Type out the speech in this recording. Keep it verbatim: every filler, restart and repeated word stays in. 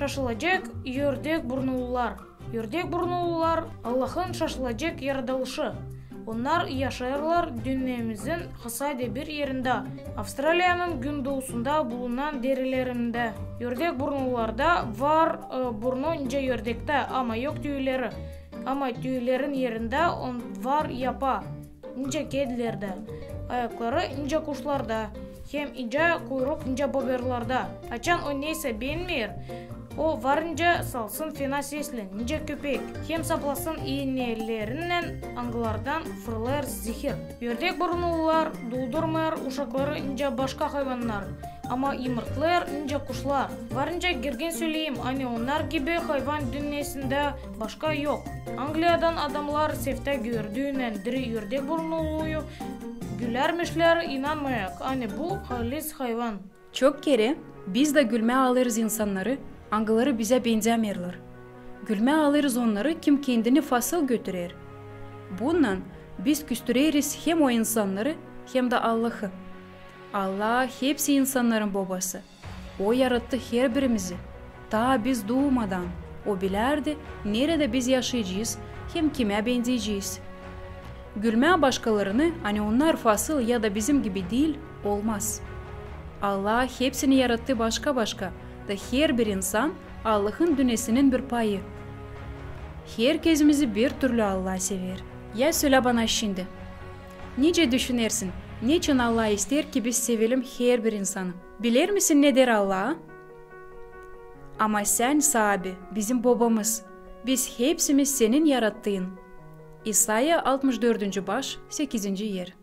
Şaşılacek ördek burnulular. Ördek burnulular Allahın şaşılacek yaradılışı. Onnar yaşêêrlar dünnemizin sade bir erindä, Avstraliyanın gündousunda bulunan derelerindä. Ördek burnulularda var e, burnu nicä ördektä, ama yok tüüleri. Ama tüülerin erindä on var yapa, nicä kedilerdä, ayakları nicä kuşlarda, hem incä kuyruk nicä boberlarda. Açan o neysä beenmeer, o var nicä salsın fena sesli, nicä köpek, hem saplasın iinelerinnän, angılardan fırlêêr zehir. Ördek burnulular duudurmêêr uşakları nicä başka hayvannar, ama yımırtlêêr nicä kuşlar. Var nicä girgin söleyim, ani onnar gibi hayvan dünnesindä başka yok. Angliyadan adamnar seftä gördüünän diri ördek burnuluyu gülärmişlär, inanmayarak, ani bu halis hayvan. Çok kerä biz dä gülmää alêrız insannarı, angıları bizä benzämeerlär. Gülmää alêrız onnarı, kim kendini fasıl götürer. Bunnan biz küstüreriz hem o insannarı, hem dä Allahı. Allah hepsi insannarın bobası. O yarattı herbirimizi. Taa biz duumadan O bilärdi, neredä biz yaşayacez hem kimä benzeyecez. Gülmää başkalarını, ani onnar fasıl ya da bizim gibi diil, olmaz. Allah hepsini yarattı başka-başka, da herbir insan Allahın dünesinin bir payı. Herkezimizi bir türlü Allah sever. Ya sölä bana şindi, nicä düşünersin, neçin Allah isteer, ki biz sevelim herbir insanı? Bilermisin, ne deer Allah? Ama sän, saabi, bizim bobamız, biz hepsimiz senin yarattıın. İsaya, altmış dördüncü baş, sekizinci er.